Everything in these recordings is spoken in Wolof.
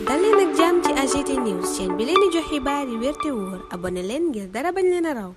dal leen ak jàmm ci AGT News chaîne bi leen di jox xibaar yi wér te wóor abonné leen ngir dara bañ leen a raw.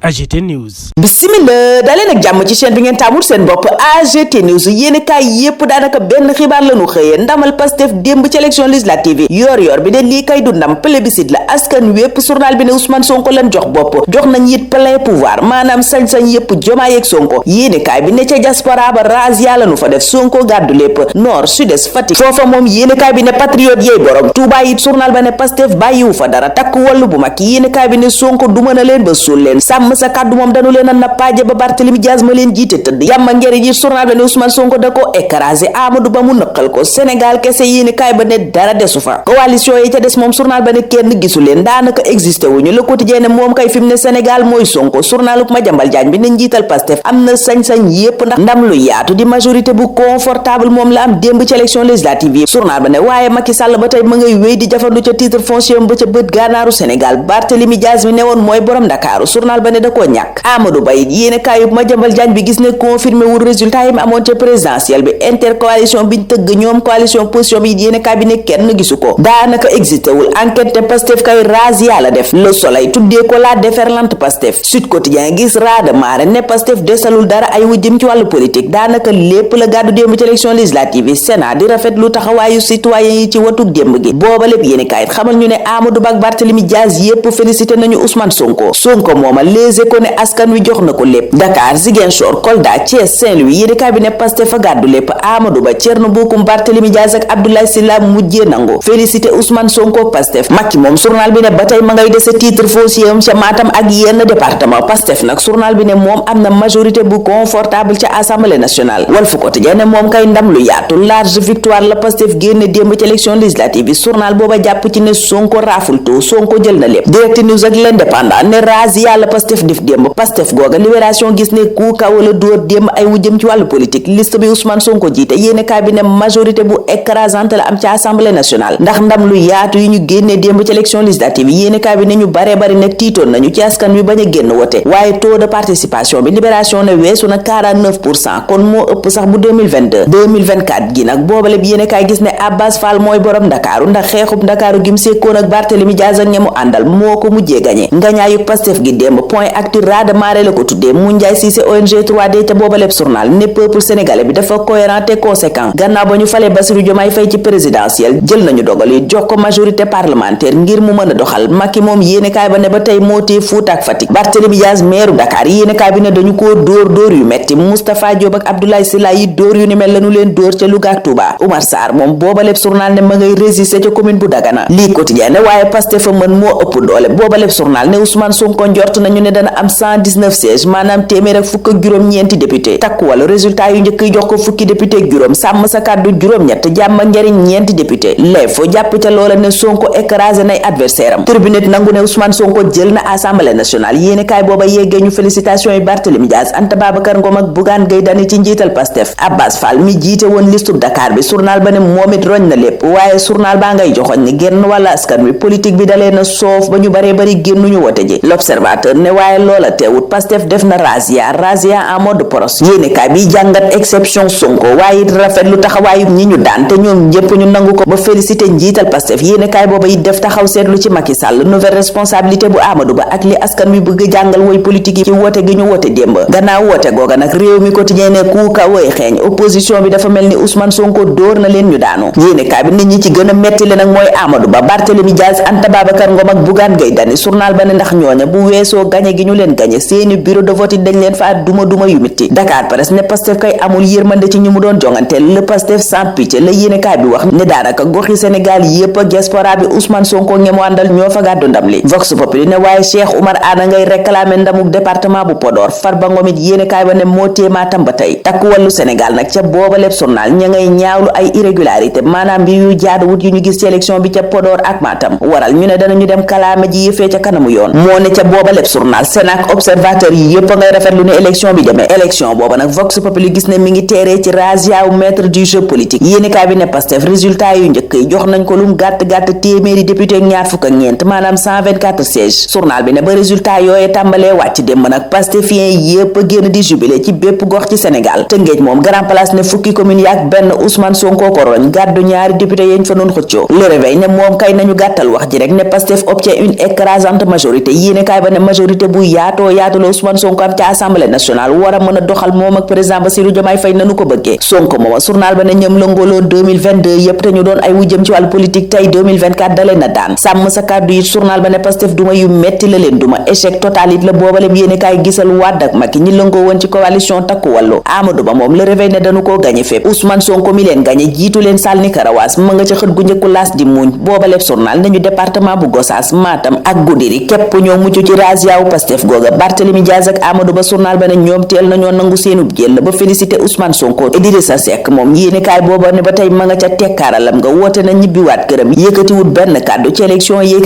AGT News. Bismillah daleen ak jàmm ci chaîne bi ngeen taamul seen bopp AGT News yéeni kaay yépp daanaka benn xibaar lañu xëyee ndamal Pastef démb ci élection législative yi yor bi de lii kay du ndam plébiscite la askan wépp journal bi ne Ousmane Sonko leen jox bopp jox nañ it plein pouvoir maanaam sañ-sañ yépp Diomaye ak Sonko yéeni kaay bi ne ca diaspora ba razzia lañu fa def Sonko gàddu lépp nord sud-est Fatick foofa moom yéeni kaay bi ne patriote yeey borom Touba it journal ba ne Pastef bàyyiwu fa dara takk wallu bu mag yéeni kaay bi ne Sonko du mën a leen ba suul leen sa kàddu moom dañu leen a nappaaje ba Barthélémy Dias ma leen jiite tëdd yàmma njëriñ yi journal ba ne Ousmane Sonko da ko écrasé Amadou Ba mu nëqal ko Sénégal kese yéeni kaay ba ne dara desu fa coalition yi ca des moom journal ba ne kenn gisu leen daanaka existé wuñu Le Quotidien ne moom kay fi mu ne Sénégal mooy Sonko journalu Madiambal Diagne bi ne njiital Pastef am na sañ-sañ yépp ndax ndam lu yaatu di majorité bu confortable moom la am démb ci élection législative yi journal ba ne waaye Macky Sall ba tey ma ngay wéy di jafandu ca titre foncier ba ca bët gànnaaru Sénégal Barthélémy Dias mi ne woon mooy borom Dakar journal ba ne da koo ñàkk Amadou Ba it yéene kaayub Madiambal Diagne bi gis ne confirmé wul résultat yi mu amoon ca présidentielle bi intercoalition biñ tëgg ñoom coalition position bi it yéene kaay bi ne kenn gisu ko daanaka existé wul enquête te Pastef kay razzia la def Le Soleil tuddee ko la déferlante Pastef Sud Quotidien gis raada maare ne Pastef desalul dara ay wujjëm ci wàllu politique daanaka lépp la gàddu démb ci élection législative yi Sénat di rafet lu taxawaayu citoyen yi ci watug démb gi booba lépp yéene kaay xamal ñu ne Amadou Ba ak Barthélémy Dias yépp félicité nañu Ousmane Sonko mooma Les Échos ne askan wi jox na ko lépp Dakar Ziguinchor Kolda Thiès Saint-Louis yéeni kaay bi ne Pastef fa gàddu lépp Amadou Ba Thierno Bocoum Barthélémy Dias ak Abdoulaye Sylla mujjee nangu félicité Ousmane Sonko Pastef Macky moom journal bi ne ba tey ma ngay dese titre foncier am ca Matam ak yenn département Pastef nag journal bi ne moom am na majorité bu confortable ca Assemblée nationale Walf Quotidien ne moom kay ndam lu yaatu large victoire la Pastef génne démb ci élection législative yi journal booba jàpp ci ne Sonko raaful tout Sonko jël na lépp Direct News ak l'Indépendant ne razzia la Pastef def démb Pastef googa Libération gis ne ku kaw la dóor démb ay wujjëm ci wàllu politique liste bi Ousmane Sonko jiite yéene kaay bi ne majorité bu écrasante la am ci Assemblée nationale ndax ndam lu yaatu yi ñu génnee démb ci élection législative yi yéene kaay bi ne ñu bare bari nag tiitoon nañu ci askan wi bañ a génn wote waaye taux de participation bi Libération ne weesu na 49% kon moo ëpp sax bu 2024 gi nag boobale bi yéene kaay gis ne Abbas Fall mooy borom Ndakaaru ndax xeexub Ndakaaru gim sekkoon ak Barthélémy Dias ak ñamu àndal moo ko mujjee gañe ngañaayu Pastef gi démb point actu raada maare la ko tuddee mu Njaay Cissé ONG 3D te booba lépp journal ne peuple sénégalais bi dafa cohérent te conséquent gannaaw ba ñu falee Bassirou Diomaye Faye ci présidentielle jël nañu dogal yi jox ko majorité parlementaire ngir mu mën a doxal Macky moom yéenekaay ba ne ba tey moo tee Fuuta ak Fatick Barthélémy Dias maire Dakar yéenekaay bi ne dañu koo dóor yu metti Moustapha Diop ak Abdoulaye Sylla yi dóor yu ni mel lañu leen dóor ca Louga ak Touba Oumar Sarr moom booba lépp journal ne ma ngay résister ca commune bu Dagana lii quotidien ne waaye Pastef fa mën moo ëpp doole booba lépp journal ne Ousmane Sonko njort nañu ne dana am 119 sièges maanaam téeméer ak fukk ak juróom-ñeenti député takku wala résultat yu njëkk yi jox ko fukki député ak juróom sàmm sa kàddu juróom-ñett jàmm ak njariñ ñeenti député léef foo jàpp ca loola ne Sonko écrasé nay adversaire am tribunal nangu ne Ousmane Sonko jël na Assemblée nationale yéeni kaay booba yeggee ñu félicitation yi Barthélémy Dias Anta Babacar Ngom ak Bougane Gueye Dany ci njiital Pastef Abbas Fall mi jiite woon listub Dakar bi journal ba ne moom it roñ na lépp waaye journal baa ngay joxoñ ni génn wala askan wi politique bi dalee na soof ba ñu baree bari génnuñu wote ji L'Observateur ne waaye loola teewut Pastef def na razzia en mode poros yéenekaay bi jàngat exception Sonko waaye it rafetlu taxawaayub ñi ñu daan te ñoom ñépp ñu nangu ko ba félicité njiital Pastef yéenekaay booba it def taxaw seetlu ci Macky Sall nouvelle responsabilité bu Amadou Ba ak li askan wi bëgg jàngal woy politique yi ci woote gi ñu woote démb gannaaw woote googa nag réew mi quotidien ne ku ka woy xeeñ opposition bi dafa mel ni Ousmane Sonko dóor na leen ñu daanu yéenekaay bi nit ñi ci gën a metti le nag mooy Amadou Ba Barthélémy Dias Anta Babacar Ngom ak Bougane Gueye Dany journal ba ne ndax ñooña bu weesoo gañe gi ñu leen gañe seeni bureau de vote dañ leen fa duma yu mitti Dakar Presse ne Pastef kay amul yërmande ci ñi mu doon jonganteel le Pastef sans pitié la yéenekaay bi wax ne daanaka goxi Sénégal yépp ak diaspora bi Ousmane Sonko ngemu àndal ñoo fa gàddu ndam li Vox Populi ne waaye Cheikh Oumar Anne ngay réclamer ndamuk département bu Podor Farba Ngom it yéenekaay ba ne moo téemaatam ba tey takku wàllu Sénégal nag ca booba lépp journal ña ngay ñaawlu ay irrégularité maanaam bi yu jaaduwut yu ñu gis ci élection bi ca Podor ak Matam waral ñu ne danañu dem kalaame ji yëfee ca kanamu yoon moo ne ca booba lépp journal journal Sénac observateur yi yépp ngay rafetlu ne élection bi demee élection booba nag Vox Populi gis ne mi ngi teeree ci razzia wu maître du jeu politique yéenekaay bi ne Pastef résultat yu njëkk yi jox nañ ko lum gàtt-gàtt téeméeri député ak ñaar fukk ak ñeent maanaam 124 sièges journal bi ne ba résultat yooye tàmbalee wàcc démb nag Pastefien yépp génn di jubilé ci bépp gox ci Sénégal Tëngéej moom Grand Place ne fukki commune yaak benn Ousmane Sonko ko roñ gàddu ñaari député yañ fa doon xëccoo Le Réveil ne moom kay nañu gàttal wax ji rek ne Pastef obtient une écrasante majorité yéenekaay ba ne majorité bu yaatoo la Ousmane Sonko am ci Assemblée nationale war a mën a doxal moom ak président Bassirou Diomaye Faye nanu ko bëggee Sonko mooma journal ba ne ñëm lëngaloon 2022 yépp te ñu doon ay wujjëm ci wàllu politique tey 2024 dalee na daan sàmm sa kàddu yi journal ba ne Pastef duma yu metti la leen duma échec total it la boobalem yéenekaay gisal Wàdd ak Macky ñi lëngoo woon ci coalition Takku Wallu Amadou Ba moom Le Réveil ne dañu koo gañe fépp Ousmane Sonko mi leen gañe jiitu leen Sall ni Karawaas ma nga ca xët gu njëkku laas di muñ boobaleb journal nañu département bu Gossas Matam ak Goudiri képp ñoo mucc ci razzia wu Pastef googa Barthélémy Diaz ak Amadou Ba journal ba ne ñoom teel nañoo nangu seenub jël ba félicité Ousmane Sonko Idrissa Seck moom yéenekaay booba ne ba tey ma nga ca tekkaaralam nga woote na ñibbiwaat këram yëkkatiwut benn kàddu ci élection yeeg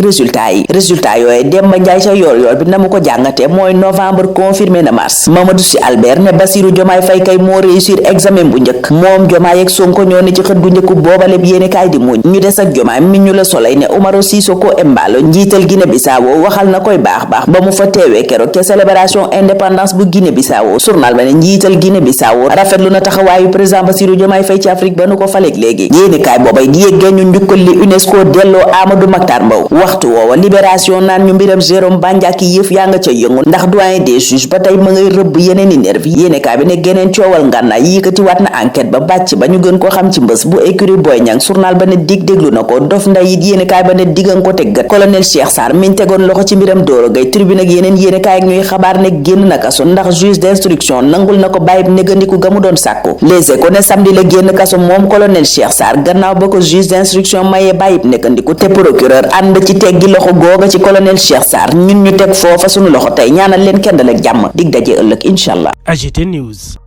résultat yooye Demba Ndiaye ca yoor bi na mu ko jàngate mooy novembre confirmé na mars Mamadou Sy Albert ne Bassirou Diomaye Faye kay moo réussir examen bu njëkk moom Diomaye ak Sonko ñoo ne ci xët gu njëkku boobaleb yéenekaay di muñ ñu des ak Diomaye mi ñu la Soleil ne Umaro Sissoko Embalo njiital Guinée Bissau waxal na koy baax ba mu fa teewee keroog ca célébration indépendance bu Guinée Bissau journal ba ne njiital Guinée Bissau rafetlu na taxawaayu président Bassirou Diomaye Faye ci Afrique ba nu ko faleeg léegi yéenekaay boobay di yéggee ñu njukkal li UNESCO delloo Amadou Makhtar Mbow waxtu woowa libération naan ñu mbiram Jérôme Bandiaki yëf yaa nga ca yëngu ndax doyen des juges ba tey ma ngay rëbb yeneen i nervi yéenekaay bi ne geneen coowal ngànnaay yëkkatiwaat na enquête ba bàcc ba ñu gën ko xam ci mbës bu écurie Boy Niang journal ba ne dig déglu na ko dof nday it yéenekaay ba ne diggan ko teggat colonel Cheikh Sarr miñ tegoon loxo ci mbiram Doro Gaye tribune ak yeneen yéenekaay ak ñuy xabaar ne génn na kaso ndax juge d'instruction nangul na ko bàyyib négandiku ga mu doon sàkku Les Échos ne samedi la génn kaso moom colonel Cheikh Sarr gannaaw ba ko juge d'instruction mayee bàyyib négandiku te procureur ànd ci teggi loxo googa ci colonel Cheikh Sarr ñun ñu teg foofa sunu loxo tey ñaanal leen kendal ak jàmm dig daje ëllëg incha allah. AGT News.